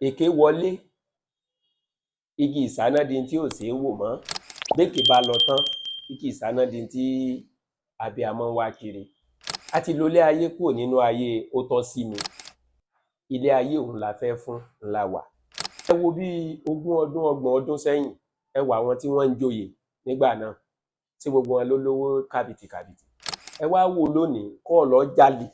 Èké wọlé, igi ìsáná di tí ò ṣeé wò mọ́. Béèkì bá lọ tán, igi ìsáná di tí abiyamọ ń wá kiri. A ti lo ilé ayé kúrò nínú ayé ó tọ́ sí mi. Ilé ayé òun la fẹ́ fún ńlá wà. Ẹ wo bí 20 ọdún, 30 ọdún sẹ́yìn, ẹ wo àwọn tí wọ́n ń joyè nígbà náà, tí gbogbo wọn ló lówó kàbìtìkàbìtì. Ẹ wá wò lónìí, kọ́ ọ lọ jalè,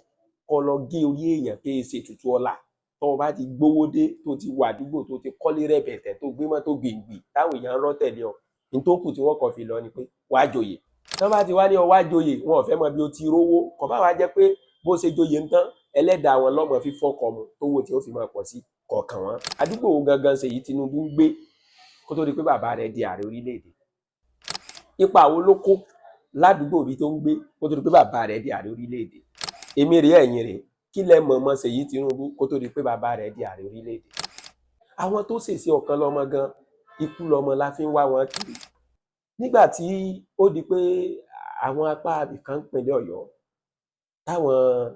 kọ́ ọ lọ gé orí èèyàn pé e ṣètùtù ọlà. Tó o bá ti gbówó dé, tó ti wà àdúgbò, tó ti kọ́lé rẹ̀bẹ̀tẹ̀, tó gbé mọ́tò gbìngbì táwọn èèyàn ń rọ́ tẹ̀lé ọ, ní tó kù tí wọ́n kàn fi lọ ni pé wàá joyè. Tí wọ́n bá ti wá ní ọ wá joyè, wọn ò fẹ́ mọ bí o ti rówó. Kò bá wá jẹ́ pé bó ṣe joyè ń tán, ẹlẹ́dàá wọn lọ́mọ fífọ́ kọ mu tówó tí ó fi máa pọ̀ sí kọ̀ọ̀kan wọn. Àdúgbò wo gangan Ṣèyí Tinubu ń gbé kó tó di pé bàbá rẹ̀ di ààrẹ orílẹ̀-èdè? Ipa wo ló kó ládùúgbò ibi tó ń gbé kó tó di pé bàbá rẹ̀ di ààrẹ orílẹ̀-èdè? Èmi rèé, ẹ̀yin rèé, kí lẹ mọ̀ mọ́ Ṣèyí Tinubu kó tó di pé bàbá rẹ̀ di ààrẹ orílẹ̀-èdè? Àwọn tó ṣèṣe ọ̀kan lọ́mọ gan, ikú lọ́mọ la fi ń wá wọn kiri. Nígbà tí ó di pé àwọn apá ibìkan ìpínlẹ̀ Ọ̀yọ́ táwọn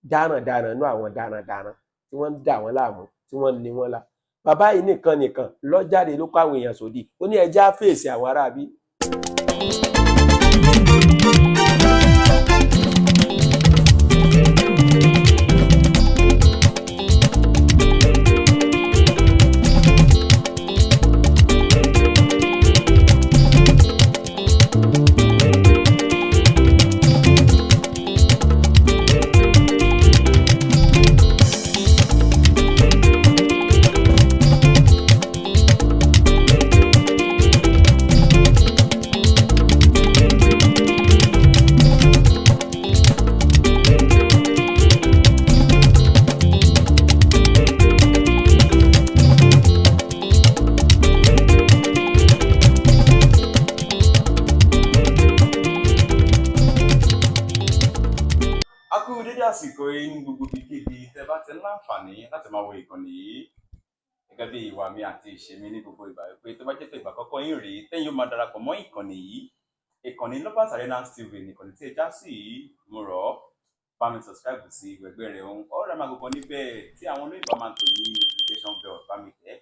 darandaran nú àwọn darandaran tí wọ́n ń dà wọ́n láàmú, tí wọ́n ń ní wọ́n lá, bàbá yìí nìkan nìkan ló jáde, ló kó àwọn èèyàn sódì, ó ní ẹjẹ́ á fèsì àwọn aráabí. A kú dédé àsìkò yìí ní gbogbo ibikíbi tẹ́ bá ti láǹfààní láti máa wo ìkànnì yìí. Gẹ́gẹ́ bí ìwà mi àti ìṣe mi ní gbogbo ìgbà wípé tó bá jẹ́ pé ìgbà àkọ́kọ́ yín rèé tẹ́yin yóò máa darapọ̀ mọ́ ìkànnì yìí, ìkànnì Lovers Arena TV nìkànnì tí ẹ já sí yìí, mo rọ̀ ọ́, bá mi subscribe sí ẹgbẹ́ rẹ̀ ohun ọ̀rẹ́ máa gbogbo níbẹ̀ tí àwọn olóyìnbó máa ń pè ní notification bell, bá mi tẹ̀.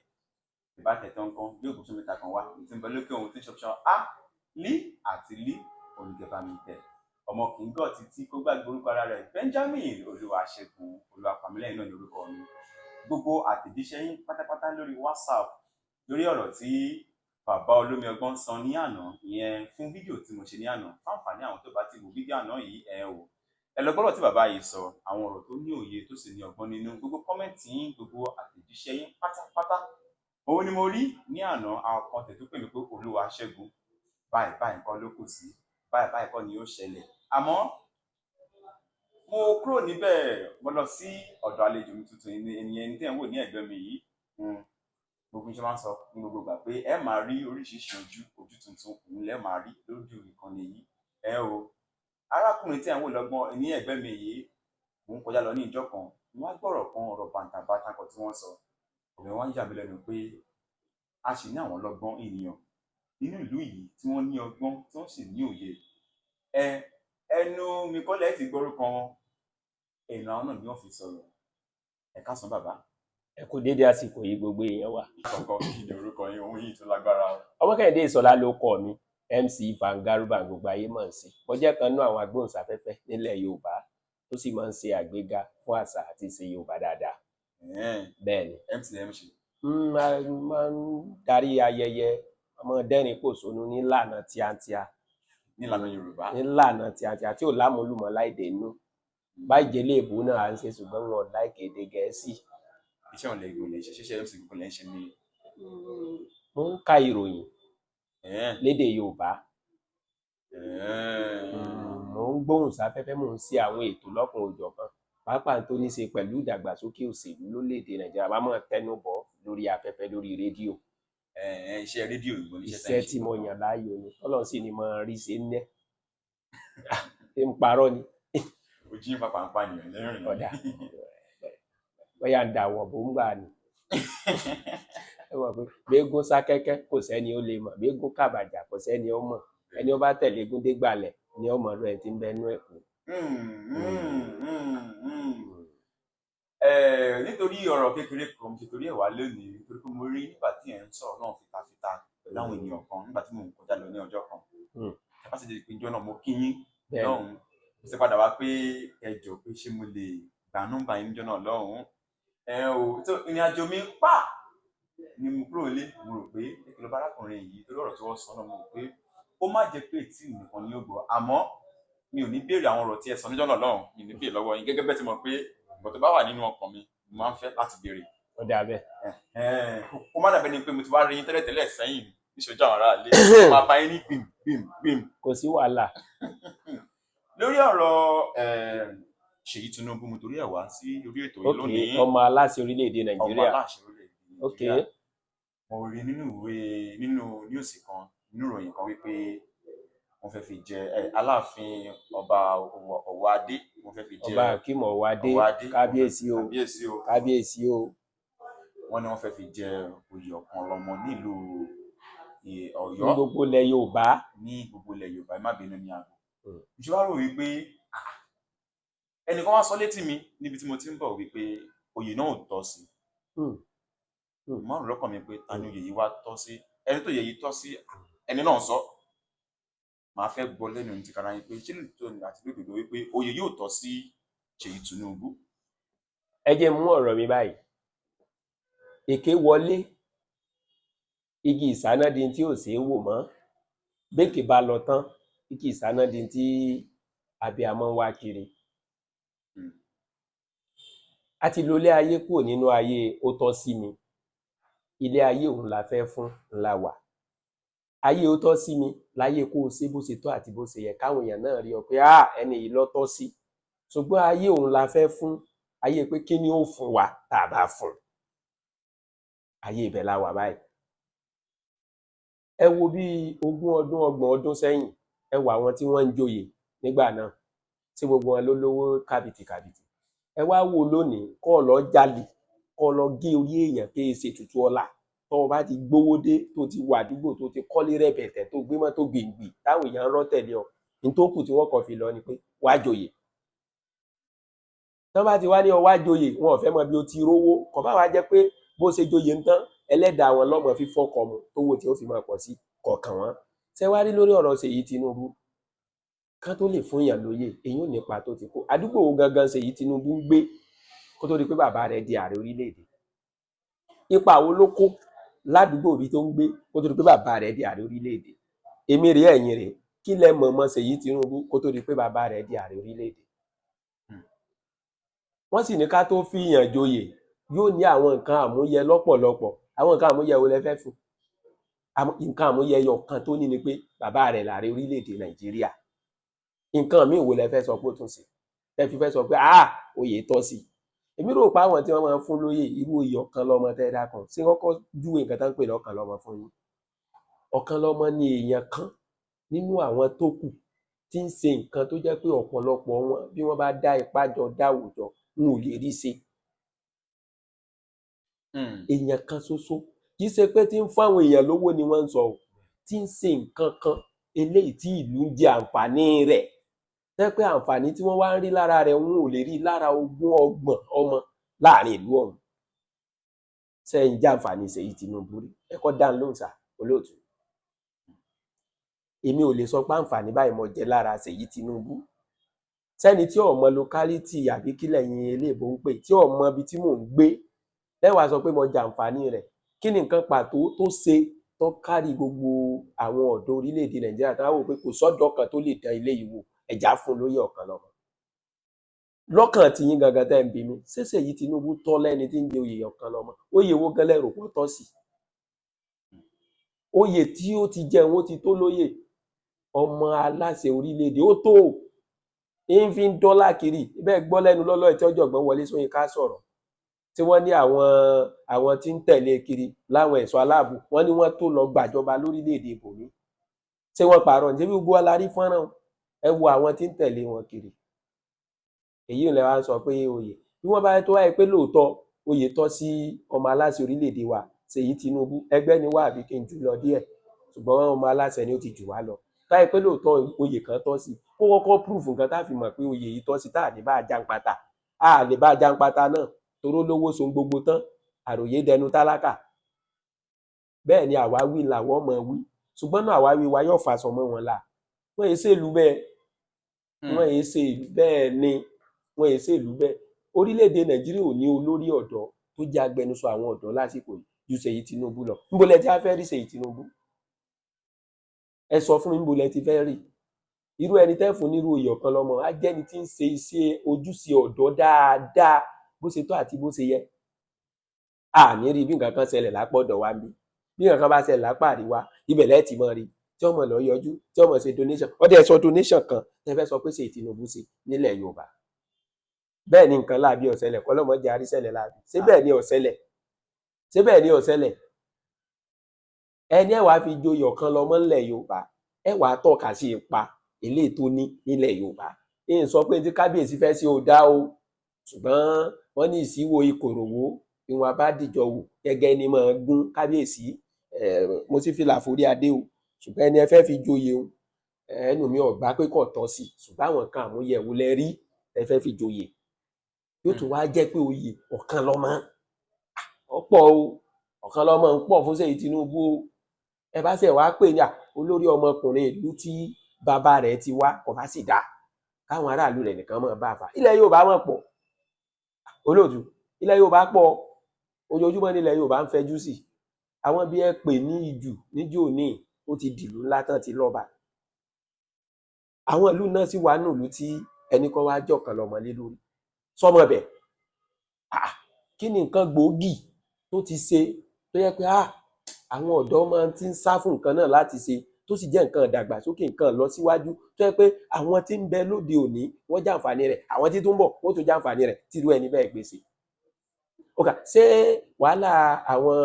Ìbá tẹ̀ tán kan yóò gbósùn mẹ́ta kan wá tí ń bẹ lókè ohun tí ń ṣọpṣọ a lí àti lí oníkẹ́ bá mi tẹ̀. Ọmọ kì í gọ̀ títí kó gbàgbé orúkọ ara rẹ̀. Benjamin Olúwaṣẹ́gun Olúwapàmílẹ́yìn náà ní orúkọ mi. Gbogbo àtẹ̀jíṣẹ́ yín pátápátá lórí WhatsApp lórí ọ̀rọ̀ tí bàbá olómi ọgbọ́n sọ ní àná, ìyẹn fún fídíò tí mo ṣe ní àná, fáǹfààní àwọn tó bá ti wo fídíò àná yìí, ẹ wò, ẹ lọ gbọ́dọ̀ tí bàbá yìí sọ àwọn ọ̀rọ̀ tó ní òye tó sì ní ọgbọ́n nínú. Gbogbo kọ́mẹ̀ntì yín, gbogbo àtẹ̀jíṣẹ́ yín pátápátá òun ni mo rí ní àná. Àwọn kan tẹ̀ tó pè mí pé Olúwaṣẹ́gun, báyìí báyìí nǹkan ló kù sí, báyìí báyìí kọ́ ni ó ṣẹlẹ̀. Àmọ́ mo kúrò níbẹ̀, mo lọ sí ọ̀dọ̀ àlejò mi tuntun, ẹni tí ẹ̀ ń wò ní ẹ̀gbẹ́ mi yìí. Gbogbo iṣẹ́ máa ń sọ ní gbogbo ìgbà pé ẹ máa rí oríṣiríṣi ojú, ojú tuntun òun lẹ máa rí lójú ìkànnì yìí. Ẹ o arákùnrin tí ẹ̀ ń wò lọ́gbọ́n ní ẹ̀gbẹ́ mi yìí, mò ń kọjá lọ ní ìjọ kan, mo wá gbọ́rọ̀ kan, ọ̀rọ̀ bàǹtàbàǹtà kan tí wọ́n sọ. Ọ̀rẹ́ wọn yà mí lẹ́nu pé a sì ní àwọn ọlọ́gbọ́n ènìyàn nínú ìlú yìí tí wọ́n ní ọgbọ́n tí wọ́n sì ní òye. Ẹ ẹnu mi kọ́ lẹ́ẹ̀ ti gbórúkọ wọn, ẹnu àwọn náà ni wọ́n fi sọ̀rọ̀. Ẹ káàsán bàbá. Ẹ kú dédé àsìkò yìí gbogbo èèyàn wa. Kọ̀ọ̀kan kí ni orúkọ yín? Ohun yìí tó lágbára o. Ọmọkẹ́hìndé Ìsọ̀lá ló kọ mi, MC Van Garuba gbogbo ayé mọ̀ ń sí. Mo jẹ́ kan nú àwọn agbóhùnsáfẹ́fẹ́ nílẹ̀ Yorùbá tó sì máa ń ṣe àgbéga fún àṣà àti ìṣe Yorùbá dáadáa. Bẹ́ẹ̀ ni. MC MC. A máa ń darí ayẹyẹ, a máa dẹ́rìn pòṣónú nílànà tíátíá. Nílànà Yorùbá. Nílànà tíátíá tí ò lámúlùmọ́ láìdè inú. Báyìí jẹ́lé ìbò náà à ń ṣe, ṣùgbọ́n wọn ò láìkè èdè Gẹ̀ẹ́sì. Iṣẹ́ òun lè gbọ́n lè ṣe, ṣiṣẹ́ MC gbọ́n lè ṣe ni. Mo ń ka ìròyìn lédè Yorùbá. Mo ń gbóhùn sáfẹ́fẹ́, mo ń ṣe àwọn ètò lọ́kùn òjọ̀kan, pàápàá tó ní ṣe pẹ̀lú ìdàgbàsókè òṣèlú lórílẹ̀‐èdè Nàìjíríà, bá máa tẹnu bọ̀ lórí afẹ́fẹ́ lórí rédíò. Iṣẹ́ rédíò ìgbọ́n níṣẹ́. Iṣẹ́ tí mo yàn láàyò ni, Ọlọ́run sì ni mo rí ṣe ń nẹ́. Ṣé ń parọ́ ni? Ojú yín pàpà ń pààyàn lẹ́rìn. Ọ̀dà bóyá ń dàwọ̀ bó ń gbà ni. Ẹ mọ̀ pé gbégún sákẹ́kẹ́ kò sẹ́ni ó lè mọ̀, gbégún kàbàjà kò sẹ́ni ó mọ̀, ẹni ó bá tẹ̀lé gún dégbàlẹ̀ ni ó mọ̀ ọ́, ẹ̀ tí ń bẹnu ẹ̀ kú. Nítorí ọ̀rọ̀ kékeré kan mo ṣe torí ẹ̀ wá lónìí, nítorí pé mo rí nígbà tí ẹ̀ ń sọ̀rọ̀ náà fitafita pẹ̀lú àwọn ènìyàn kan nígbà tí mò ń kọjá lọ ní ọjọ́ kan. Ẹ bá sì di pé ìjọ náà mo kí yín lọ́hùn-ún, mo sì padà wá pé ẹ jọ̀ọ́ pé ṣé mo lè gba nọ́mbà yín níjọ́ náà lọ́hùn-ún. Ẹ ò tó ìrìn àjò mi pa ni mo kúrò lé, mo rò pé ẹ kí lọ bá arákùnrin yìí torí ọ̀rọ̀ tí wọ́n sọ náà, mo rò pé ó má jẹ́ pé tí nìkan ni ó gbọ́, àmọ́ mi ò ní béèrè àwọn ọ̀rọ̀ tí ẹ sọ níjọ́ náà lọ́hùn-ún, mi ò ní béèrè lọ́wọ́ yín gẹ́gẹ́ bẹ́ẹ̀ tí mo pé ìgbà tó bá wà nínú ọkàn mi mo máa ń fẹ́ láti béèrè. Ó dáa bẹ́ẹ̀. Kó má dàbẹ́ ni pé mo ti wá rí yín tẹ́lẹ̀tẹ́lẹ̀ sẹ́yìn níṣojú àwọn aráalé, mo máa bá yín ní gbìm gbìm gbìm. Kò sí wàhálà. Lórí ọ̀rọ̀ Ṣèyí Tinubu, mo torí ẹ̀ wá sí orí ètò yìí lónìí. Ọmọ aláṣẹ orílẹ̀-èdè Ọmọ Nàìjíríà. aláṣẹ orílẹ̀-èdè Nàìjíríà. Mo rí nínú ìwé, nínú níùsì kan, nínú ìròyìn kan wípé wọ́n fẹ́ fi jẹ Aláàfin Ọba Ọ̀wọ́adé, wọ́n fẹ́ fi jẹ Ọba Akeem Ọ̀wọ́adé. Ọ̀wọ́adé. Kábíyèsí o. Kábíyèsí o. Kábíyèsí o. Wọ́n ní wọ́n fẹ́ fi jẹ oyè ọ̀kan lọ́mọ nílùú Ọ̀yọ́. Ní gbogbo ilẹ̀ Yorùbá. Ní gbogbo ilẹ̀ Yorùbá, ẹ má bínú ní àgbo. Ìṣòro rò wípé ẹnìkan wá sọ létí mi níbi tí mo ti ń bọ̀ wípé oyè náà ò tọ́ sí. Mo rò lọ́kàn mi pé ta ni oyè yìí wá tọ́ sí, ẹni tó yẹ yìí tọ́ sí, ẹni náà sọ. Màá fẹ́ gbọ́ lẹ́nu ti kara yín pé ṣé lóòótọ́ ni àti lódodo wípé oyè yóò tọ́ sí Ṣèyí Tinubu. Ẹ jẹ́ mú ọ̀rọ̀ mi báyìí. Èké wọlé, igi ìsáná di tí ò ṣeé wò mọ́. Béèkì bá lọ tán, igi ìsáná di tí abiyamọ ń wá kiri. A ti lo ilé ayé kúrò nínú ayé ó tọ́ sí mi. Ilé ayé òun la fẹ́ fún ńlá wà. Ayé ó tọ́ sí mi láyé kó o ṣe bó ṣe tọ́ àti bó ṣe yẹ káwọn èèyàn náà rí ọ pé ẹni yìí ló tọ́ sí. Ṣùgbọ́n ayé òun la fẹ́ fún, ayé pé kí ni ó fún wa tá a bá fún. Ayé ibẹ̀ la wà báyìí. Ẹ wo bí 20 ọdún, 30 ọdún sẹ́yìn, ẹ wo àwọn tí wọ́n ń joyè nígbà náà, tí gbogbo wọn ló lówó kàbìtìkàbìtì. Ẹ wá wò lónìí, kọ́ ọ lọ jalè, kọ́ ọ lọ gé orí èèyàn kí e ṣe tutù ọlà. Tó o bá ti gbówó dé, tó ti wà àdúgbò, tó ti kọ́lé rẹ̀bẹ̀tẹ̀, tó gbé mọ́tò gbìngbì táwọn èèyàn ń rọ́ tẹ̀lé ọ, ní tó kù tí wọ́n kàn fi lọ ni pé wá joyè. Tán bá ti wá ní ọ wá joyè, wọn ò fẹ́ mọ bí o ti rówó. Kò bá wá jẹ́ pé bó ṣe joyè ń tán, ẹlẹ́dàá wọn lọ́mọ fífọ́ kọ mu tówó tí ó fi máa pọ̀ sí kọ̀ọ̀kan wọn. Ṣé wá rí lórí ọ̀rọ̀ Ṣèyí Tinubu? Kán tó lè fún èèyàn lóyè, èyí ò nípa tó ti kó. Àdúgbò wo gangan Ṣèyí Tinubu ń gbé kó tó di pé bàbá rẹ̀ di ààrẹ orílẹ̀-èdè? Ipa wo ló kó ládùúgbò ibi tó ń gbé kó tó di pé bàbá rẹ̀ di ààrẹ orílẹ̀-èdè? Èmi rèé, ẹ̀yin rèé, kí lẹ mọ̀ mọ́ Ṣèyí Tinubu kó tó di pé bàbá rẹ̀ di ààrẹ orílẹ̀-èdè? Wọ́n sì ní ká tó fi yàn joyè, yóò ní àwọn nǹkan àmúyẹ lọ́pọ̀lọpọ̀. Àwọn nǹkan àmúyẹ wo lẹ fẹ́ fún? Nǹkan àmúyẹ ẹyọ kan tó ní ni pé bàbá rẹ̀ lààrẹ orílẹ̀-èdè Nàìjíríà. Nǹkan míì wo lẹ fẹ́ sọ pé ó tún ṣe? Ẹ fi fẹ́ sọ pé oyè tọ́ sí. Èmi rò pé àwọn tí wọ́n máa ń fún lóyè irú oyè ọ̀kan lọ́mọ tẹ́ dá kan. Ṣé kọ́kọ́ júwe nǹkan tá ń pè lọ́kan lọ́mọ fún yín? Ọ̀kan lọ́mọ ni èèyàn kan nínú àwọn tó kù tí ń ṣe nǹkan tó jẹ́ pé ọ̀pọ̀lọpọ̀ wọn bí wọ́n bá dá ipá jọ dáwùjọ wọn ò lè rí ṣe. Èèyàn kan ṣoṣo, kì í ṣe pé tí ń fún àwọn èèyàn lówó ni wọ́n ń sọ o, tí ń ṣe nǹkan kan eléyìí tí ìlú ń jẹ àǹfààní rẹ̀. Tẹ́ pé àǹfààní tí wọ́n wá ń rí lára rẹ̀ wọn ò lè rí lára 20 30 ọmọ láàrin ìlú ọ̀hún. Ṣé ń jẹ àǹfààní Ṣèyí Tinubu rí? Ẹ kọ́ dá lóhùn sá, olóòtú. Èmi ò lè sọ pé àǹfààní báyìí mo jẹ lára Ṣèyí Tinubu. Sẹ́ni tí ò mọ locality àbí kílẹ̀ yín eléèbó ń pè, tí ò mọ ibi tí mò ń gbé, lẹ́wàá sọ pé mo jẹ àǹfààní rẹ̀. Kí ni nǹkan pàtó tó ṣe tó kárí gbogbo àwọn ọ̀dọ́ orílẹ̀-èdè Nàìjíríà tó wá wò pé kò sọ́dọ̀ kan tó lè dán ilé yìí wò, ẹ̀já fún lóyè ọ̀kan lọ́mọ? Lọ́kàn tí yín gangan tẹ́ ń bi mí, ṣé Ṣèyí Tinubu tọ́ lẹ́ni tí ń jẹ oyè ọ̀kan lọ́mọ? Oyè wo gan lẹ́rù pọ̀ tọ́ sí? Oyè tí ó ti jẹun ó ti tó lóyè. Ọmọ aláṣẹ orílẹ̀-èdè ó tó ń fi ń dọ́là kiri. Bẹ́ẹ̀ gbọ́ lẹ́nu lọ́lọ́ tí ọ̀jọ̀gbọ́n Wọlé Ṣóyínká sọ̀rọ̀ tí wọ́n ní àwọn tí ń tẹ̀lé kiri láwọn ẹ̀ṣọ́ aláàbò, wọ́n ní wọ́n tó lọ gbàjọba lórílẹ̀-èdè ibòmí. Ṣé wọ́n parọ́? Ṣé gbogbo wa la rí fọ́nrán? Ẹ wo àwọn tí ń tẹ̀lé wọn kiri. Èyí ò lè wá sọ pé oyè bí wọ́n bá tó wáyé pé lóòótọ́ oyè tọ́ sí ọmọ aláṣẹ orílẹ̀-èdè wa Ṣèyí Tinubu, ẹgbẹ́ ni wá àbí kí n jù lọ díẹ̀, ṣùgbọ́n ọmọ aláṣẹ ni ó ti jù wá lọ. Táyé pé lóòótọ́ oyè kan tọ́ sí, kó kọ́kọ́ proof nǹkan tá a fi mọ̀ pé oyè yìí tọ́ sí, tá a ní bá a jàǹpátá, a lè bá a jàǹpátá náà. Toró lówó so gbogbo tán, àròyé dẹnu tálákà. Bẹ́ẹ̀ ni àwáwí làwọn ọmọ wí, ṣùgbọ́n náà àwáwí wa yóò fàṣọ mọ́ wọn la. Wọ́n yìí ṣèlú bẹ́ẹ̀, wọ́n yìí ṣe ìlú bẹ́ẹ̀ ni, wọ́n yìí ṣe ìlú bẹ́ẹ̀. Orílẹ̀-èdè Nàìjíríà ò ní olórí ọ̀dọ́ tó jẹ́ agbẹnusọ àwọn ọ̀dọ́ lásìkò yìí ju Ṣèyí Tinubu lọ. Níbo lẹ ti á fẹ́ rí Ṣèyí Tinubu? Ẹ sọ fún mi, níbo lẹ ti fẹ́ rí irú ẹni tẹ́ fún nírú oyè ọ̀kan lọ́mọ? Á jẹ́ni tí ń ṣe iṣẹ́ ojúṣe ọ̀dọ́ dáadáa, bó ṣe tó àti bó ṣe yẹ. Àní rí bí nǹkan kan ṣẹlẹ̀ lápá ọ̀dọ̀ wa ń bí. Bí nǹkan kan bá ṣẹlẹ̀ lápá àríwá, ibẹ̀ lẹ́ẹ̀ ti mọ̀ rí tí ọmọ lọ yọjú, tí ọmọ ṣe donation. Ọdẹ ẹ sọ donation kan tẹ́ fẹ́ sọ pé Ṣèyí Tinubu ṣe nílẹ̀ Yorùbá. Bẹ́ẹ̀ ni nǹkan láabi ọ̀sẹ̀lẹ̀ kọ́lọ́mọ jẹ́ àríṣẹ̀lẹ̀ láabi. Ṣé bẹ́ẹ̀ ni ọ̀sẹ̀lẹ̀? Ṣé bẹ́ẹ̀ ni ọ̀sẹ̀lẹ̀? Ẹni ẹ wàá fi joyè ọ̀kan lọ́mọ ńlẹ̀ Yorùbá, ẹ wàá tọ́ka sí ipa eléyìí tó ní nílẹ̀ Yorùbá. Ń sọ pé tí kábíyèsí fẹ́ sí ò dá o, ṣùgbọ́n wọ́n ní ìsíwò ìkòròwò ìwọ̀n abádìjọ wò gẹ́gẹ́ ni máa gún kábíyèsí. Mo sì fi làforí adé o, ṣùgbọ́n ẹni ẹ fẹ́ fi joyè o, ẹnu mi ò gbà pé kò tọ́ sí, ṣùgbọ́n àwọn kan àmúyẹ̀wò lẹ rí ẹ fẹ́ fi joyè, yóò tún wá jẹ́ pé oyè ọ̀kan lọ́mọ ọ̀pọ̀ o, ọ̀kan lọ́mọ ń pọ̀ fún Ṣèyí Tinubu o. Ẹ bá ṣe wàá pè ní à olórí ọmọkùnrin ìlú tí bàbá rẹ̀ ti wá, kò bá sì dáa káwọn aráàlú rẹ̀ nìkan máa bá a fà. Ilẹ̀ Yorùbá mọ̀ pọ̀ olóòtú, ilẹ̀ Yorùbá pọ̀, ojoojúmọ́ nílẹ̀ Yorùbá ń fẹjú sí. Àwọn bí ẹ pè ní ìjù níjó ní, ó ti dìlú ńlá tán ti lọ́ba. Àwọn ìlú náà sì wà nùlú tí ẹnì kan wá jọ̀kan lọ́mọlé lórí sọmọ bẹ̀. Kí ni nǹkan gbòógì tó ti ṣe tó yẹ pé àwọn ọ̀dọ́ máa ti ń sá fún nǹkan náà láti ṣe, tó sì jẹ́ nǹkan ìdàgbàsókè, nǹkan lọ síwájú, tó yẹ pé àwọn tí ń bẹ lóde òní wọ́n jàǹfààní rẹ̀, àwọn tí tó ń bọ̀ wọ́n tó jàǹfààní rẹ̀, tí irú ẹni bẹ́ẹ̀ gbèsè? Ok, ṣé wàhálà àwọn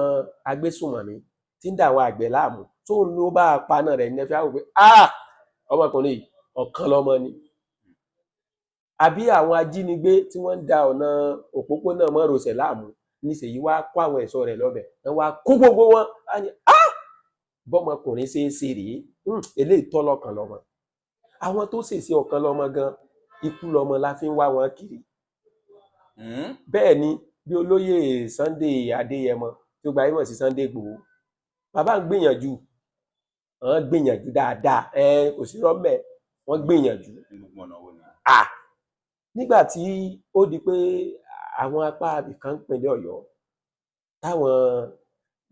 agbésùnmọ̀mí tí ń dà àwọn àgbẹ̀ láàmú tó ń ló bá a paná rẹ̀ ní ẹ̀fẹ́ àwọn pé ọmọkùnrin yìí ọ̀kan lọ́mọ ni? Àbí àwọn ajínigbé tí wọ́n ń da ọ̀nà òpópónà márosẹ̀ láàmú níṣèyí wá kó àwọn ẹ̀ṣọ́ rẹ̀ lọ́bẹ̀, wọ́n wá kó gbogbo wọn á ní bọ́mọkùnrin ṣe é ṣe rèé, eléyìí tọ́ lọ́kàn lọ́mọ. Àwọn tó ṣèṣe ọ̀kan lọ́mọ gan, ikú lọ́mọ la fi ń wá wọn kiri. Bẹ́ẹ̀ ni bí olóyè Sunday Adéyẹmọ tó gba ìmọ̀ sí Sunday Igboho, bàbá ń gbìyànjú, wọ́n gbìyànjú dáadáa, kò sí rọ́mẹ̀, wọ́n gbìyànjú. Nígbà tí ó di pé àwọn apá ibìkan ń pínlẹ̀ Ọ̀yọ́ táwọn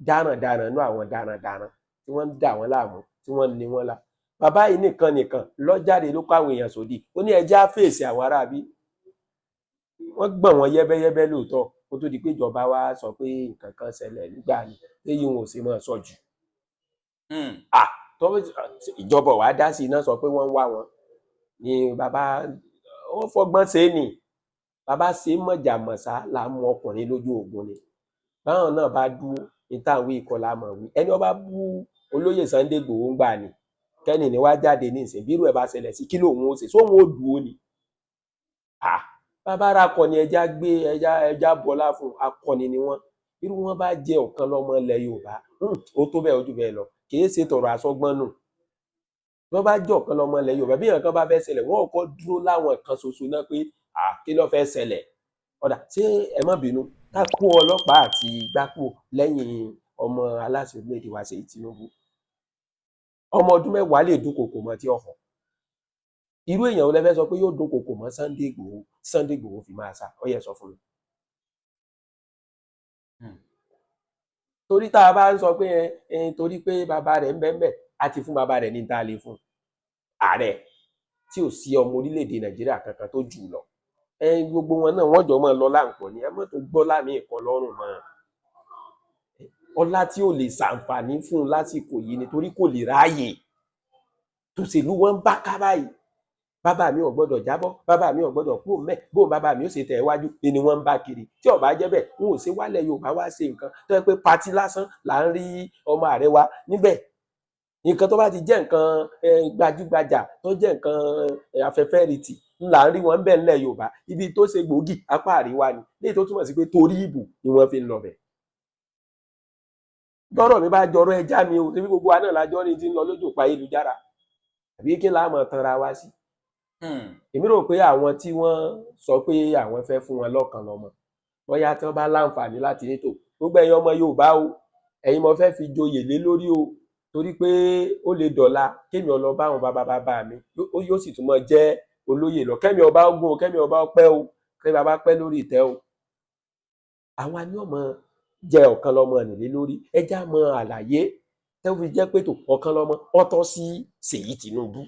darandaran nú àwọn darandaran tí wọ́n ń dà wọ́n láàmú, tí wọ́n ń ní wọ́n la, bàbá yìí nìkan nìkan lọ́jáde ló kó àwọn èèyàn sódì, ó ní ẹjẹ́ á fèsì àwọn aráabí. Wọ́n gbọ̀n wọ́n yẹ́bẹ́yẹ́bẹ́ lóòótọ́, kó tó di pé ìjọba wa sọ pé nǹkan kan ṣẹlẹ̀ nígbà ni téyí wọn ò sì máa sọ jù. Ìjọba wa dá sí iná sọ pé wọ́n ń wá wọn ni bàbá ó fọgbọ́n ṣe é ni. Bàbá ṣe mọ̀jàmọ̀sá là ń mú ọkùnrin lójú ogun ni. Báwọn náà bá dúró ní táwọn ìkọlà mọ̀ wí, ẹni ọba bú olóyè Sunday Igboho ń gbà ní kẹ́ni ni wá jáde ní ìsìn, bírú ẹ̀ bá ṣẹlẹ̀ sí kí lòun ó ṣe, sóun ó dúró ni? Bàbá ara akọni, ẹja gbé ẹja bọlá fún akọni ni wọn. Irú wọn bá jẹ ọ̀kan lọ́mọ ilẹ̀ Yorùbá, ó tó bẹ́ẹ̀ ojú bẹ́ẹ̀ lọ, kìí ṣe tọrọ àsọgbọ́n nù. Wọn bá jẹ ọ̀kan lọ́mọ ilẹ̀ Yorùbá, bí nǹkan bá fẹ́ ṣẹlẹ̀, wọn ò kọ́ dúró láwọn kan ṣoṣo náà pé kí ló fẹ́ ṣẹlẹ̀? Ọ̀dà ṣé ẹ má bínú ká kó ọlọ́pàá àti gbáko lẹ́yìn ọmọ aláṣẹ orílẹ̀-èdè wa Ṣèyí Tinubu. Ọmọ ọdún 10 lè dúnkokò mọ́ tí ọ̀fọ̀. Irú èèyàn wo lẹ fẹ́ sọ pé yóò dúnkokò mọ́ Sunday Igboho, Sunday Igboho fi máa sá? Ó yẹ sọ fún mi. Torí tá a bá ń sọ pé torí pé bàbá rẹ̀ ń bẹ ń bẹ, a ti fún bàbá rẹ̀ ní ta lè fún ààrẹ tí ò sí ọmọ orílẹ̀-èdè Nàìjíríà kankan tó jù lọ. Gbogbo wọn náà wọ́n jọ máa lọ láǹpọ̀ ni. Ẹ mọ̀ tó gbọ́ láàmì ìkọ lọ́rùn mọ́ ọlá tí ò lè ṣàǹfààní fún un lásìkò yìí nítorí kò lè ráàyè tòṣèlú wọn ń bá ká báyìí. Bàbá mi ò gbọ́dọ̀ jábọ́, bàbá mi ò gbọ́dọ̀ kú mẹ, bóun bàbá mi ò ṣe tẹ̀ wájú ni wọ́n ń bá kiri. Tí ó bá jẹ́ bẹ́ẹ̀, n ò ṣe wálẹ̀ Yorùbá wá ṣe nǹkan tó yẹ pé patí lásán là ń rí ọmọ ààrẹ wa níbẹ̀. Nǹkan tó bá ti jẹ́ nǹkan gbajúgbajà, tó jẹ́ nǹkan afẹ́fẹ́ rìtì là ń rí wọn bẹ́ẹ̀ ńlẹ̀ Yorùbá. Ibi tó ṣe gbòógì apá àríwá ni, léyìí tó túmọ̀ sí pé torí ìbò ni wọ́n fi ń lọ bẹ̀. Tọ́rọ̀ mi bá jọrọ ẹja mi o, ṣebí gbogbo wa náà lájọ ní ti ń lọ lójú òpó ayélujára, àbí kí láà mọ̀ tanra wá sí? Èmi rò pé àwọn tí wọ́n sọ pé àwọn fẹ́ fún wọn lọ́kàn lọ́mọ, Bóyá tí wọ́n bá láǹfààní láti ètò gbogbo ẹ̀yin ọmọ Yorùbá o, ẹ̀yin mo fẹ́ fi joyè lé lórí o, torí pé ó lè dọ̀la kémi ó lọ bá àwọn bàbá bàbá mi, yóò sì tún mọ jẹ́ olóyè lọ. Kẹ́mi ọba ogun o, kẹ́mi ọba ọpẹ́ o, kẹ́mi bàbá pẹ́ lórí ìtẹ́ o. Àwa ni ọmọ jẹ ọ̀kan lọ́mọ nílé lórí. Ẹ já mọ àlàyé tó fi jẹ́ pé tó ọ̀kan lọ́mọ ọ̀tọ̀ sí Ṣèyí Tinubu.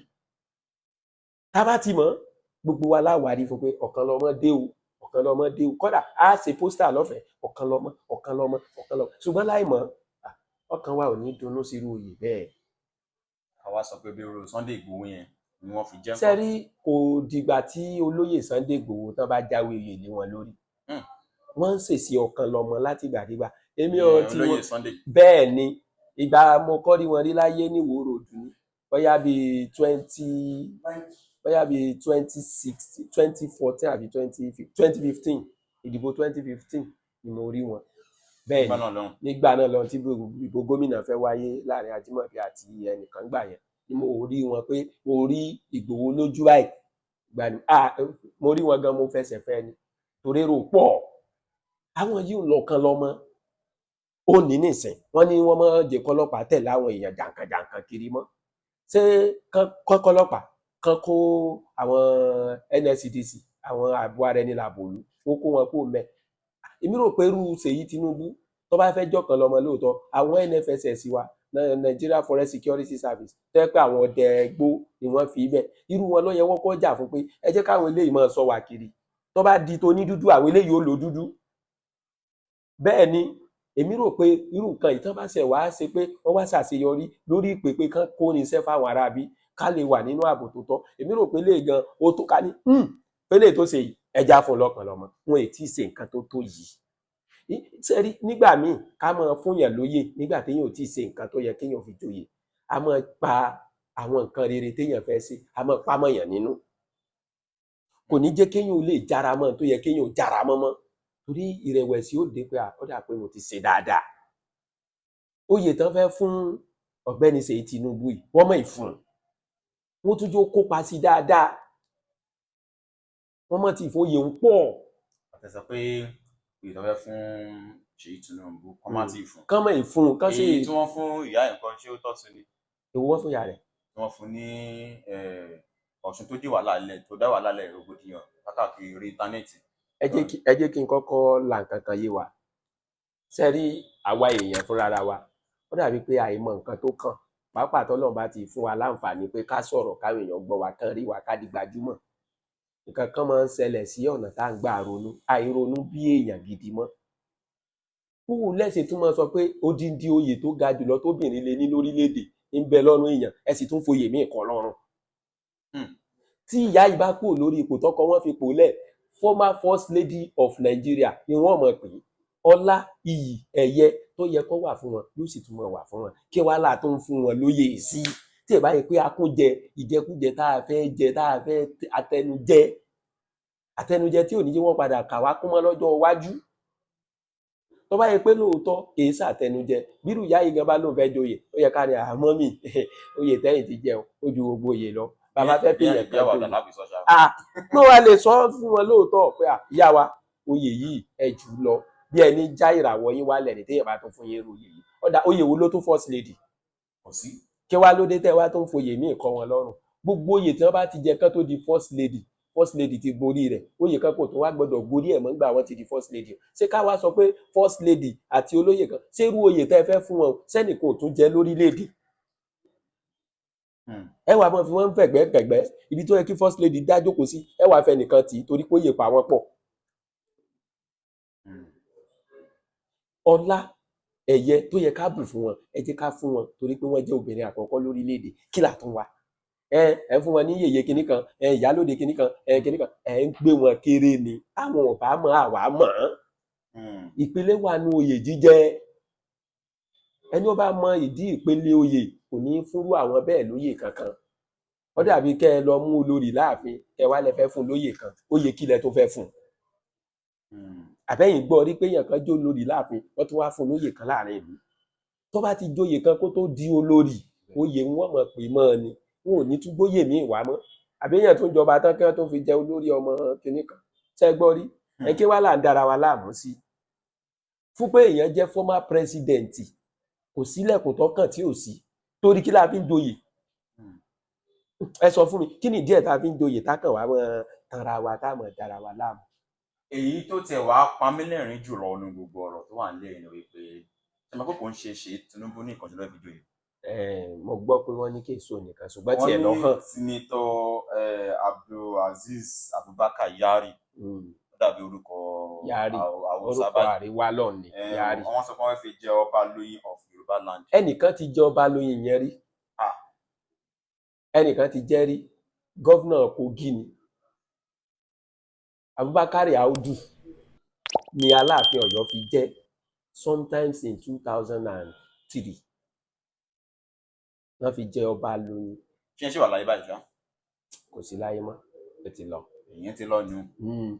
Tá a bá ti mọ̀, gbogbo wa láwàárí fún pé ọ̀kan lọ́mọ dé o, ọ̀kan lọ́mọ dé o. Kódà á ṣe poster lọ́fẹ̀ẹ́, ọ̀kan lọ́mọ, ọ̀kan lọ́mọ, ọ̀kan lọ́mọ. Ṣùgbọ́n láì mọ̀, ọkàn wa ò ní dunnú sírú oyè bẹ́ẹ̀. Àwa sọ pé bí irú Sunday Igboho yẹn ni wọ́n fi jẹ́ ńkọ́? Sẹ́rí, kò dìgbà tí olóyè Sunday Igboho tán bá jáwé oyè lé wọn lórí. Wọ́n ń ṣèṣe ọ̀kan lọ́mọ látìgbàdégbà. Èmi ò Ìyẹn tí olóyè wọn Sunday. Bẹ́ẹ̀ ni, ìgbà mo kọ́ rí wọn rí láyé ní Ìwó Road ni, bóyá bíi 2016, 2014 àbí 2015, ìdìbò 2015 ni mo rí wọn. Bẹ́ẹ̀ Nígbà ni. náà lọ́hùn. Nígbà náà lọ tí ìbò gómìnà fẹ́ wáyé láàrin Ajímọ̀bí àti ẹnìkan gbà yẹn ni mo rí wọn, pé mo rí Ìgbòho lójú báyìí gbà ní. Ah, mo rí wọn gan, mo fẹsẹ̀ fẹ́ ni, torí èrò pọ̀. Àwọn yìí ń lọ kan lọ́mọ ó ní nísìn, wọ́n ní wọ́n máa jẹ́ kọ́lọ́pàá tẹ̀lé àwọn èèyàn jàǹkànjàǹkàn kiri mọ́. Ṣé kán kọ́lọ́pàá kán kó àwọn NSCDC, àwọn ààbò ara ẹni làbòlú, ó kó wọn kó mẹ́? Èmi rò pé irú Ṣèyí Tinubu, tó bá fẹ́ jọ̀kan lọ́mọ lóòótọ́, àwọn NFSS wa, Nigeria Forest Security Service, tó yẹ pé àwọn ọdẹ ẹgbó ni wọ́n fi bẹ̀, irú wọn ló yẹ wọ́n kọ́ jà fún pé ẹ jẹ́ káwọn eléyìí máa ṣọ́ wa kiri. Tó bá di tó ní dúdú, àwọn eléyìí ó lò dúdú. Bẹ́ẹ̀ ni, èmi rò pé irú nǹkan ìtàn bá ṣe wá ṣe pé wọ́n wá ṣàṣeyọrí lórí ìpè pé kán kó irinṣẹ́ fáwọn aráabí ká lè wà nínú ààbò tó tọ́. Èmi rò pé lè gan ó tó ká ní pé lè tó ṣe yìí, ẹja fún lọ́kàn lọ́mọ. Wọn ì tí ì ṣe nǹkan tó tó yìí. Sẹ́rí, nígbà míì, ká máa fúnyàn lóyè nígbà téèyàn ò tí ì ṣe nǹkan tó yẹ kéèyàn fi joyè, a máa pa àwọn nǹkan rere téèyàn fẹ́ ṣe, a máa pa mọ́yàn nínú. Kò ní jẹ́ kéèyàn ó lè jára mọ́ tó yẹ kéèyàn ó jára mọ́ mọ́, torí ìrẹ̀wẹ̀sì ó dé pé ó dà pé mo ti ṣe dáadáa. Oyè tán fẹ́ fún ọ̀gbẹ́ni Ṣèyí Tinubu yìí, wọ́n mọ̀ ìfún wọ́n tún jó kópa sí dáadáa, wọ́n mọ̀ tí ìfòyè ń pọ̀. Àtẹ̀sọ pé oyè tó fẹ́ fún Ṣèyí Tinubu, kọ́ má tí ì fún. Kán mọ̀ ìfún kán sì. Èyí tí wọ́n fún ìyá ẹ̀ nǹkan, ṣé ó tọ́ sí ni? Èwo wọ́n fún ìyá rẹ̀? Tí wọ́n fún ní Ọ̀ṣun tó dí wàhálà lẹ̀, tó dá wàhálà lẹ̀, rògbòdìyàn káàkiri orí íńtánẹ́ẹ̀tì. Ẹ jẹ́ kí n kọ́kọ́ la nǹkan kan yé wa. Ṣe rí, àwa èèyàn fúnra wa, ó dàbí pé àìmọ̀ nǹkan tó kàn, pàápàá tọ́lọ́run bá ti fún wa láǹfààní pé ká sọ̀rọ̀, káwọn èèyàn gbọ́ wa, kán rí wa, ká di gbajúmọ̀, nǹkan kan máa ń ṣẹlẹ̀ sí ọ̀nà tá à ń gbà ronú. Àìronú bí èèyàn gidi mọ́ kúwù lẹ́sẹ̀ tún máa sọ pé odindi oyè tó ga jùlọ tóbìnrin lè ní lórílẹ̀‐èdè ń bẹ lọ́rùn èèyàn, ẹ sì tún foyè míì kọ́ lọ́rùn. Tí ìyá yìí bá kúrò lórí ipò tọkọ wọn fi pò lẹ̀, former first lady of Nigeria ni wọ́n mọ̀ pé ọlá, iyì, ẹ̀yẹ tó yẹ kó wà fún wọn yóò sì tún máa wà fún wọn. Kí wàhálà tó ń fún wọn lóyè sí tí ẹ bá yẹ pé akúnjẹ ìjẹkújẹ tá a fẹ́ jẹ, tá a fẹ́ àtẹnujẹ, àtẹnujẹ tí ò ní jẹ́ wọ́n padà kà wá kún mọ́ lọ́jọ́ iwájú. Tó bá yẹ pé lóòótọ́ kì í ṣàtẹnujẹ, bírú ìyá yìí gan bá lóun fẹ́ joyè, ó yẹ ká ní àmọ́ mi oyè tẹ́yìn ti jẹun ó ju gbogbo oyè lọ. Bàbá fẹ́ fi yẹn Bí kan àwàdà joyè láfi sọ ṣá. Ah, pé wàá lè sọ fún wọn lóòótọ́ pé à, ìyá wa, oyè yìí ẹ jù ú lọ, bí ẹni já ìràwọ̀ yín wálẹ̀ ní téèyàn bá tún fún yín oyè yìí. Ọ̀dà oyè wo ló tún first lady? Kò sí. Kí wá ló dé tẹ́ wá tó ń foyè míì kọ́ wọn lọ́rùn? Gbogbo oyè tí wọ́n bá ti jẹ kán tó di first lady, first lady ti borí rẹ̀. Oyè kan kò tó wá gbọ́dọ̀ gorí ẹ̀ mọ́ nígbà wọ́n ti di first lady. Ṣé ká wá sọ pé first lady àti olóyè kan, ṣé irú oyè tẹ́ ẹ fẹ́ fún wọn, sẹ́nìkan ò tún jẹ lórílẹ̀‐èdè? Ẹ wàá mọ̀ fi wọ́n ń fẹ̀gbẹ́kẹ̀gbẹ́ ibi tó yẹ kí first lady dá jókòó sí, ẹ wàá fẹ́ nìkan tì í torí pé oyè pa wọ́n pọ̀. Ọlá, ẹ̀yẹ tó yẹ ká bù fún wọn, ẹ jẹ́ ká fún wọn, torí pé wọ́n jẹ́ obìnrin àkọ́kọ́ lórílẹ̀‐èdè. Kí là tún wá? Ẹ fún wọn ní yèyé kinní kan, ẹ ìyálóde kinní kan, ẹ kinní kan, ẹ ń gbé wọn kéré ni. Àwọn ò bá mọ̀, àwa mọ̀ ọ́n. Ìpele wà nù oyè jíjẹ. Ẹni ó bá mọ ìdí ìpele oyè kò ní í fúnrú àwọn bẹ́ẹ̀ lóyè kankan. Ó dàbí kẹ́ ẹ lọ mú olórí láàfin, kẹ́ ẹ wá lẹ fẹ́ fún lóyè kan. Oyè kílẹ̀ tó fẹ́ fún un? Àbẹ́yìn gbọ́ rí pé èèyàn kan jó lórí láàfin, wọ́n tún wá fún lóyè kan láàrin ìlú? Tó bá ti jóyè kan kó tó di olórí, oyè wọn mọ̀ pé mọ́ ni, wọn ò ní tún gbóyè míì wá mọ́. Àbí èèyàn tó ń jọba tán kí wọ́n tó fi jẹ olórí ọmọ kinní kan, ṣẹ́ gbọ́ rí? Ẹ kí wàá là ń dára wa láàmú sí fún pé èèyàn jẹ́ former president, kò sílẹ̀kùn tọkàn tí ò sí, torí kí la fi ń joyè? Ẹ sọ fún mi, kí ni díẹ̀ tá a fi ń joyè tákàn wá mọ́ tanra wa, tá a mọ̀ dára wa láàmú? Èyí tó tiẹ̀ wá pa mí lẹ́rìn jùlọ nínú gbogbo ọ̀rọ̀ tó wà nílẹ̀ ni wípé, ṣe máa kó kò ń ṣe ṣe Tinubu ní ìkànnì lọ́ọ́ fi joyè. Mo gbọ́ pé wọ́n ní kí èso nìkan, ṣùgbọ́n Wọ́n tiẹ̀ lọ ní hàn. Senator Abdulaziz Abubakar Yari, ó dàbí orúkọ Yari, Haúsá orúkọ báyìí. Àríwá lọ́ọ̀ ni Yari. Wọ́n sọ pé wọ́n fi jẹ ọba lóyún of Yorùbá land. Ẹnìkan ti jẹ ọba lóyìn yẹn rí. Ah. Ẹnìkan ti jẹ́ rí, governor Kogi ni, Abubakar Audu ni Aláàfin Ọ̀yọ́ fi jẹ́ sometimes in 2003, wọ́n fi jẹ ọba lóyìn. Ṣé ń ṣe wà láyé báyìí ṣá? Kò sí láyé mọ́, ó ti lọ. Èyí ti lọ nu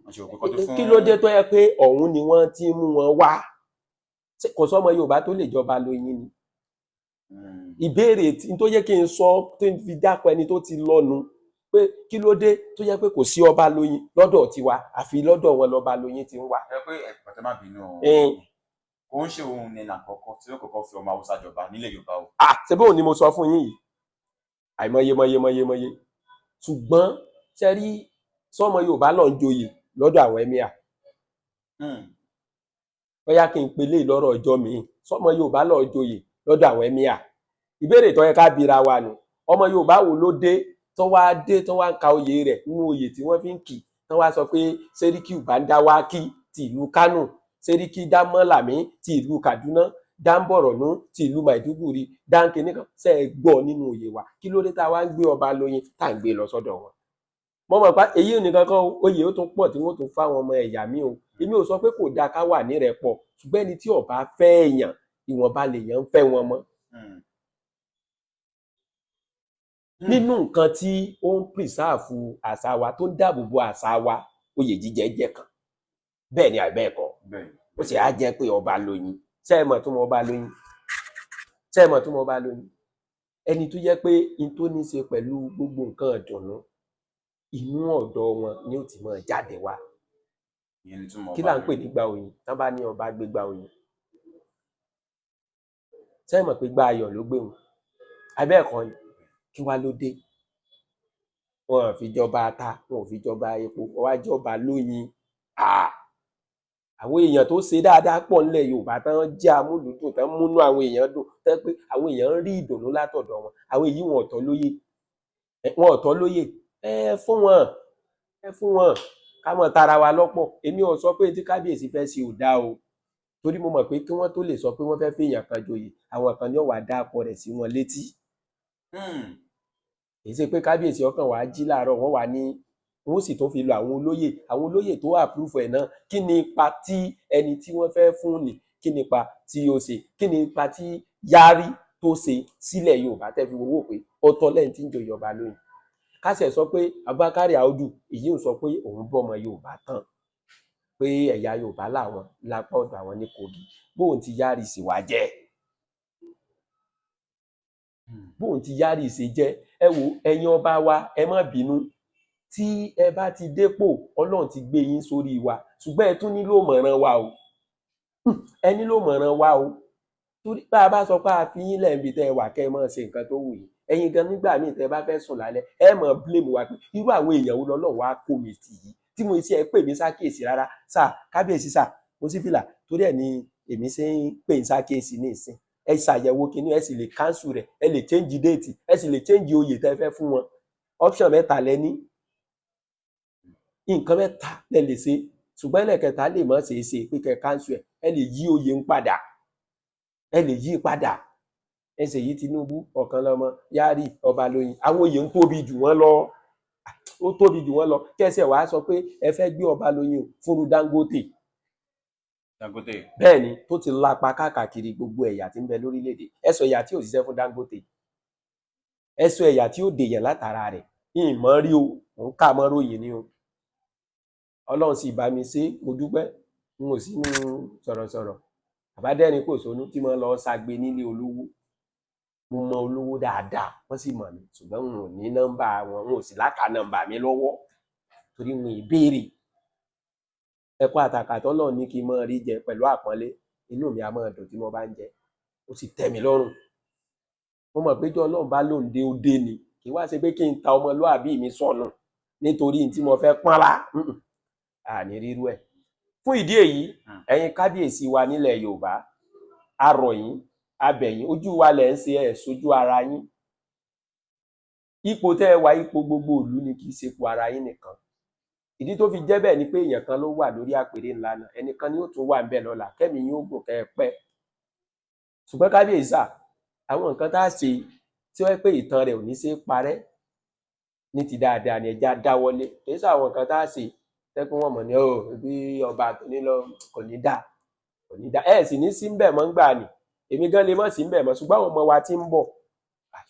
wọ́n ṣe òpin kan tó fún. Kí ló dé tó yẹ pé ọ̀hún ni wọ́n ti mú wọn wá? Ṣé kò sọ́mọ Yorùbá tó lè jọba lóyìn ni? Ìbéèrè tó yẹ kí n sọ tó fi dákọ ẹni tó ti lọ́nu pé kí ló dé tó yẹ pé kò sí ọba lóyìn lọ́dọ̀ tiwa, àfi lọ́dọ̀ wọn lọ́ba lóyìn ti ń wá. Ẹ pé ẹ̀pẹ̀tẹ̀, má bínú o, kò ń ṣe òun ní àkọ́kọ́ tí ó kọ́kọ́ fi ọmọ Haúsá jọba nílẹ̀ Yorùbá o. Ah, ṣe bóun ni mo sọ fún yín yìí, àìmọye mọye mọye mọye, ṣùgbọ́n ṣe rí sọmọ Yorùbá lọ ń joyè lọ́dọ̀ àwọn emir. Bóyá kí n pelé lọ́rọ̀ ọjọ́ mi, sọmọ Yorùbá lọ joyè lọ́dọ̀ àwọn emir, ìbéèrè tó yẹ ká bira wa nù. Ọmọ Yorùbá wo ló dé tó wá dé tó wá ń ka oyè rẹ̀ nínú oyè tí wọ́n fi ń kì, tó wá sọ pé Sẹ́ríkì Bàǹdáwákì ti ìlú Kánò, Sẹ́ríkì Dámọ́làmí ti ìlú Kaduna, Dáńbọ̀rọ̀nú ti ìlú Maiduguri, dáńkìní kan ṣe é gbọ́ nínú oyè wa? Kí ló dé tá a wá ń gbé ọba lóyin tá à ń gbé lọ sọ́dọ̀ wọn? Mo mọ̀ pa èyí nìkan kan, oyè ó tún pọ̀ tí wọ́n tún fáwọn ọmọ ẹ̀yà mi o. Èmi ò sọ pé kò dáa ká wà nírẹ̀pọ̀, ṣùgbọ́n ẹni tí ó bá fẹ́ èèyàn, ìwọ̀nba lèèyàn ń fẹ́ wọn mọ́. Nínú nǹkan tí ó ń preserve àṣà wa, tó ń dáàbò bo àṣà wa, oyè jíjẹ jẹ́ kan. Bẹ́ẹ̀ ni àbẹ́ẹ̀ kọ́? Ó sì á jẹ́ pé ọba lóyin, ṣé ẹ mọ̀ tó mọ ọba lóyin? Ṣé ẹ mọ̀ tó mọ ọba lóyin? Ẹni tó jẹ́ pé in tó ní í ṣe pẹ̀lú gbogbo nǹkan ìdùnnú, inú ọ̀dọ̀ wọn ni ó ti máa jáde wá. Ìyẹn ni túmọ̀ Kí ọba là ń pè lóyin. ní gba oyin? Tán bá ní ọba gbé gba oyin, ṣé ẹ mọ̀ pé gba ayọ̀ ló gbé wọn? Abẹ́ẹ̀kọ́ ni? Kí wá ló dé wọn ò fi jọba ata, wọn ò fi jọba epo, wọn wá jọba lóyin? Àwọn èèyàn tó ṣe dáadáa pọ̀ nílẹ̀ Yorùbá, tán jẹ́ amúlùúdùn, tán múnú àwọn èèyàn dùn, tẹ́ pé àwọn èèyàn ń rí ìdùnnú látọ̀dọ̀ wọn. Àwọn èyí wọn ò tọ́ lóyè, wọn ò tọ́ lóyè. Ẹ fún wọn, ẹ fún wọn, ká mọ̀ tara wa lọ́pọ̀. Èmi ò sọ pé tí kábíyèsí fẹ́ ṣe ò dáa o, torí mo mọ̀ pé kí wọ́n tó lè sọ pé wọ́n fẹ́ fèèyàn kan joyè, àwọn kan ní ó wá dá akọ rẹ̀ sí wọn létí. Kì í ṣe pé kábíyèsí ọkàn wàá jí láàárọ̀, wọ́n wà ní wọ́n sì tún fi lọ àwọn olóyè, àwọn olóyè tó approve ẹ̀ náà. Kí ni ipa tí ẹni tí wọ́n fẹ́ fún ni, kí ni ipa tí ó ṣe, kí ni ipa tí Yari tó ṣe sílẹ̀ Yorùbá tẹ́ fi wò pé ó tọ́ lẹ́yìn tí ń joyè ọba lóyìn? Kásẹ̀ sọ pé Abubakar Audu, èyí ń sọ pé òun bọ́mọ Yorùbá tán, pé ẹ̀yà Yorùbá làwọn lápá ọ̀dọ̀ àwọn ní Kogi, bóun ti Yari sì wá jẹ́, bóun ti Yari ṣe jẹ́. Ẹ wo, ẹ̀yin ọba wa, ẹ má bínú tí ẹ bá ti dépò, Ọlọ́run ti gbé yín sórí wa, ṣùgbọ́n ẹ tún nílò mọ̀ràn wa o, ẹ nílò mọ̀ràn wa o, torí bá a bá sọ pé a fi yín lẹ́ẹ̀bi tẹ́ ẹ wà, kẹ́ ẹ máa ṣe nǹkan tó wù yín. Ẹ̀yin gan nígbà míì tẹ́ ẹ bá fẹ́ sùn lálẹ́, ẹ máa blame wa pé irú àwọn èèyàn wo lọ́lọ́run wá kó mi tì yìí tí mo ṣe ẹ pè mí sákèsí rárá sà, kábíyèsí sà, mo sì fìlà torí ẹ ní èmi ṣe ń pè ń sákèsí ní ìsìn. Ẹ ṣàyẹ̀wò kínní, ẹ sì lè cancel rẹ̀, ẹ lè change date, ẹ sì lè change oyè tẹ́ fẹ́ fún wọn. Option mẹ́ta lẹ ní, nǹkan mẹ́ta lẹ lè ṣe, ṣùgbọ́n ẹlẹ́kẹta lè má ṣeé ṣe pé kẹ́ cancel ẹ̀. Ẹ lè yí oyè ń padà, ẹ lè yí padà. Ẹ ṣèyí Tinubu, ọ̀kan lọ́mọ Yari ọba lóyin, àwọn oyè ń tóbi jù wọ́n lọ, ó tóbi jù wọ́n lọ. Kẹsẹ̀ wàá sọ pé ẹ fẹ́ gbé ọba lóyin fúnru Dangote. Dangote. Bẹ́ẹ̀ ni, tó ti lapa káàkiri gbogbo ẹ̀yà tí ń bẹ lórílẹ̀‐èdè. Ẹ sọ ẹ̀yà tí ò ṣiṣẹ́ fún Dangote, ẹ sọ ẹ̀yà tí ó dèyàn látara rẹ̀. Ìmọ̀ rí o, òun kà mọ́ ròyìn ni o. Ọlọ́run sì bá mi ṣe, mo dúpẹ́, n ò sínú sọ̀rọ̀sọ̀rọ̀ àbádẹ́rìn kò sónú tí mo lọ ṣagbe nílé olówó. Mo mọ olówó dáadáa, wọ́n sì mọ̀ mí, ṣùgbọ́n n ò ní nọ́mbà wọn, n ò sì láka nọ́mbà mi lọ́wọ́ torí n ò béèrè. Ẹ̀kọ́ àtàkà tọ́lọ̀ ní kí n máa rí jẹ pẹ̀lú àpọ́nlé, inú mi á máa dùn tí mo bá ń jẹ, ó sì tẹ́ mi lọ́rùn. Mo mọ̀ pé jọ́ Ọlọ́run bá lóun dé, ó dé ni. Kì í wá ṣe pé kí n ta ọmọlúàbí mi sọnù nítorí tí mo fẹ́ pọ́nlá. Àní rírú ẹ̀. Fún ìdí èyí, ẹ̀yin kábíyèsí wa nílẹ̀ Yorùbá, a rọ̀ yín, a bẹ̀ yín, ojú wa lẹ̀ ń ṣe, ẹ̀ sójú ara yín. Ipò tẹ́ ẹ wà, ipò gbogbo ìlú ni, kì í ṣe ipò ara yín nìkan. Ìdí tó fi jẹ́ bẹ́ẹ̀ ni pé èèyàn kan ló wà lórí àpèrè ńlá náà, ẹnìkan ni ó tún wà ńbẹ̀ lọ́la, kẹ́mi yín ó gùn kẹ́ ẹ pẹ́. Ṣùgbọ́n kábíyèsí sà, àwọn nǹkan tá a ṣe tí wọ́n pé ìtàn rẹ̀ ò ní ṣe é parẹ́ ní ti dáadáa ni ẹja dáwọ́lé. Kì í ṣe àwọn nǹkan tá a ṣe tẹ́kun wọn mọ̀ ní ọ bí ọba kìíní lọ, kò ní dáa, kò ní dáa. Ẹ sì ní sí ńbẹ̀ mọ́ ń gbà ní, èmi gan lè mọ̀ sí ńbẹ̀ mọ́, ṣùgbọ́n àwọn ọmọ wa tí ń bọ̀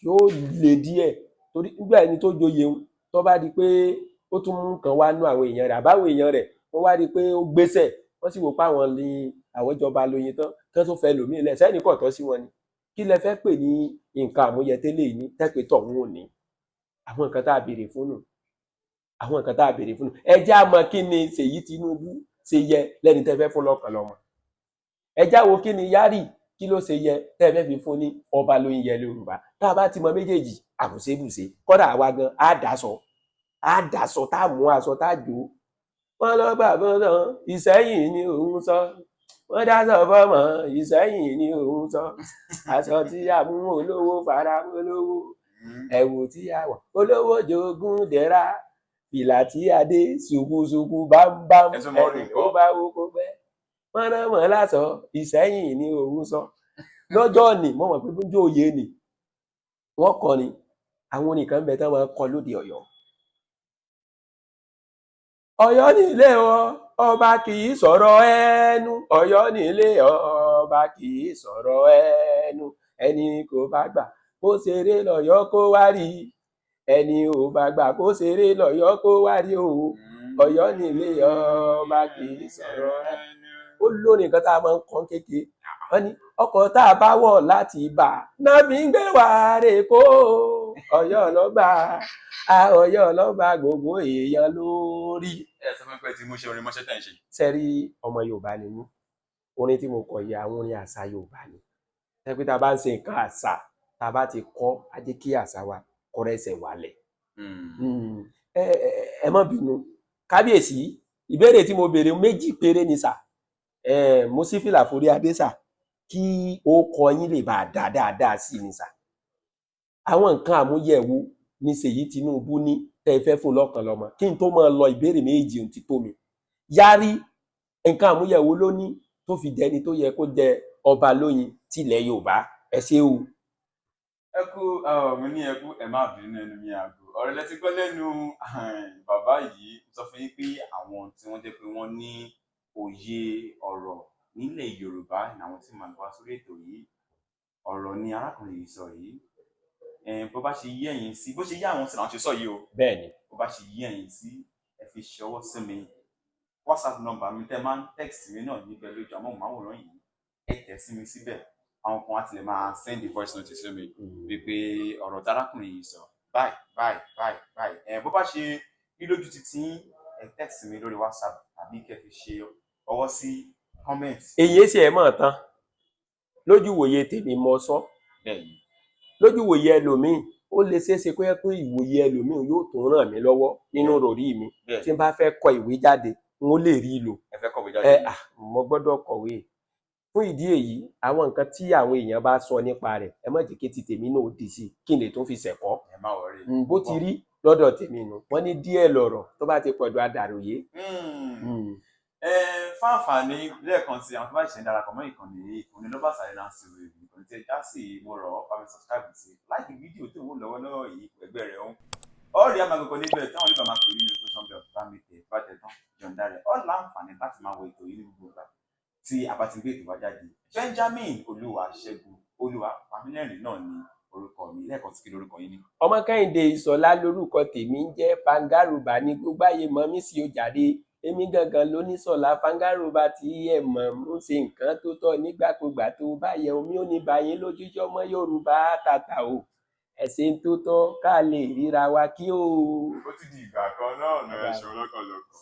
yóò le díẹ̀, torí nígbà ẹni tó joyè ń tó bá di pé ó tún mú nǹkan wá nú àwọn èèyàn rẹ̀, àbáwọn èèyàn rẹ̀ wọ́n wá di pé ó gbéṣẹ̀, wọ́n sì wò pé àwọn ní àwọn ìjọba lóyin tán kí wọ́n tún fẹ́ lòmíì lẹ̀ sẹ́ni kò tọ́ sí wọn ni. Kí lẹ fẹ́ pè ní nǹkan àmúyẹ tẹ́lẹ̀ ní tẹ́pẹ́ tọ̀hún ò ní? Àwọn nǹkan tá a béèrè fún nù, àwọn nǹkan tá a béèrè fún nù. Ẹ jẹ́ á mọ̀ kí ni Ṣèyí Tinubu ṣe yẹ lẹ́ni tẹ́ fẹ́ fún lọ́kàn lọ́mọ. Ẹ já wo kí ni Yari kí ló ṣe yẹ tẹ́ fẹ́ fi fún ní ọba lóyin yẹ Yorùbá. Tá a bá ti mọ méjèèjì, àbùṣebùṣe kọ́dà àwa gan á dàsọ, á dàsọ, tá a mú aṣọ tá a jò. Wọ́n lọ gbà fún Ìsẹ́yìn ni òun sọ, wọ́n dáṣọ fọmọ Ìsẹ́yìn ni òun sọ, aṣọ tí a mú olówó fara olówó, ẹ̀wù tí a wọ̀ olówó jogún dẹ̀ra, fìlà tí a dé ṣùkúṣùkú bámbám, ẹni ó bá wó kó pẹ́ mọ̀nàmọ́ lásọ Ìsẹ́yìn ni òun sọ. Lọ́jọ́ ni mo mọ̀ pé bójú òye ni wọ́n kọ́ ni àwọn oníkan bẹ tán máa ń kọ lóde Ọ̀yọ́. Ọ̀yọ́ nílé ọba kì í sọ̀rọ̀ ẹnu, Ọ̀yọ́ nílé ọba kì í sọ̀rọ̀ ẹnu, ẹni kò bá gbà kó ṣeré lọ́yọ́ kó wá rí, ẹni ò bá gbà kó ṣeré lọ́yọ́ kó wá rí o, Ọ̀yọ́ nílé ọba kì í sọ̀rọ̀ ẹnu. Ó lórí nǹkan tá a máa ń kọ́ kékeré, wọ́n ní ọkọ̀ tá a bá wọ̀ láti ibà náà fi ń gbé wa rè kó, Ọ̀yọ́ lọ́ba, Ọ̀yọ́ lọ́ba gbogbo èèyàn lórí. Ẹ sọ fún mi pé tí mo ṣe orin mọ́ṣẹ́ tẹ̀ ń ṣe. Sẹ́rí ọmọ Yorùbá ni mí, orin tí mo kọ yìí àwọn orin àṣà Yorùbá ni. Ṣé pé tá a bá ń ṣe nǹkan àṣà, tá a bá ti kọ́, á jẹ́ kí àṣà wa kọ́rẹ́sẹ̀ wálẹ̀. Ẹ má bínú kábíyèsí, ìbéèrè tí mo béèrè méjì péré ni sà. Mo sí fìlà forí adé sà, kí ó kọ yín lè bá a dá dáadáa sí ni sà. Àwọn nǹkan àmúyẹ̀wò ní Ṣèyí Tinubu ní tẹ́ ẹ fẹ́ fún lọ́kàn lọ́mọ. Kí n tó máa lọ, ìbéèrè méjì ohun ti tó mi. Yari nǹkan àmúyẹ̀wò ló ní tó fi jẹni tó yẹ kó jẹ ọba lóyin tilẹ̀ Yorùbá. Ẹ ṣé o. Ẹ kú mo ní ẹ kú, ẹ má bínú ẹnu mi àgò. Ọ̀rọ̀ lẹ ti gbọ́ lẹ́nu bàbá yìí. Sọ fún yín pé àwọn tí wọ́n jẹ́ pé wọ́n ní òye ọ̀rọ̀ nílẹ̀ Yorùbá ni àwọn tí màá wá sórí ètò yìí. Ọ̀rọ̀ ni arákùnrin yìí sọ yìí. Bó bá ṣe yé ẹ̀yin sí, bó ṣe yé àwọn sí làwọn ṣe sọ yìí o. Bẹ́ẹ̀ni. Bó bá ṣe yé ẹ̀yin sí, ẹ fi ṣọwọ́ sí mi. WhatsApp number mi tẹ́ máa ń text mi náà níbẹ̀ lójú amóhùnmáwòrán yìí, ẹ tẹ̀ sí mi síbẹ̀. Àwọn kan á tilẹ̀ máa send the voice note sí mi wípé ọ̀rọ̀ tárákùnrin yìí sọ báyìí báyìí báyìí báyìí. Bó bá ṣe rí lójú títí, ẹ text mi lórí WhatsApp tàbí kẹ́ fi ṣe ọwọ́ sí comment. Èyí ṣe ẹ mọ̀ tán lójú wòye tèmi mọ sọ. Bẹ́ẹ̀ni. Lójú wòye ẹlòmíì, ó lè ṣeéṣe kó yẹ pé ìwòye ẹlòmíì yóò tún ràn mí lọ́wọ́ nínú ròrí mi. Tí n bá fẹ́ kọ ìwé jáde, n ó lè rí i lò. Ẹ fẹ́ kọ̀wé jáde? Ẹ mo gbọ́dọ̀ kọ̀wé. Fún ìdí èyí, àwọn nǹkan tí àwọn èèyàn bá sọ nípa rẹ̀, ẹ má jẹ́ kí ti tèmi náà di sí i, kí n lè tún fi ṣẹ̀kọ́. Ẹ má wọrí. Bó ti rí lọ́dọ̀ tèmi nù, wọ́n ní díẹ̀ lọ̀rọ̀ tó bá ti pọ̀jù adàròyé. Fáǹfààní lẹ́ẹ̀kan sí àwọn tó bá ṣẹ̀ ń darapọ̀ mọ́ ìkànnì yìí, ìkànnì Lovers Arena TV, ìkànnì tí ẹ já sí, mo rọ̀ ọ́, bá mi subscribe sí, like fídíò tó ń wò lọ́wọ́lọ́wọ́ yìí, ẹgbẹ́ rẹ̀ ń ọ̀rẹ́ àmàgbẹ̀kọ níbẹ̀ táwọn oníbà máa pè ní notification bell, bá mi tẹ̀ bá tẹ̀ tán yọ̀ǹda rẹ̀ ọ́ láǹfààní láti máa wo ètò yìí ní gbogbo ìgbà tí a bá ti gbé ètò wa jáde. Benjamin Olúwaṣẹ́gun Olúwapamílẹ́rìn náà ni orúkọ mi. Lẹ́ẹ̀kan sí, kí lórúkọ yín ní? Ọmọ Kẹ́hìndé Ìṣọ̀lá lórúkọ tèmi ń jẹ́. Fangaruba ní gbogbo ayé mọ̀ mí sí ojàre. Èmi gangan lóníṣọ̀lá Fangaruba tí ẹ mọ̀ ń ṣe nǹkan tó tọ́ nígbàkúgbà tó bá yẹ. Omi ò ní báyìí lójújọ́ mọ́ Yorùbá tàtà o. Ẹ ṣe ń tó tọ́ ká lè ríra wa kí o. Ó ti di ìgbà kan náà, Bye-bye. ẹ ṣeun lọ́pọ̀lọpọ̀.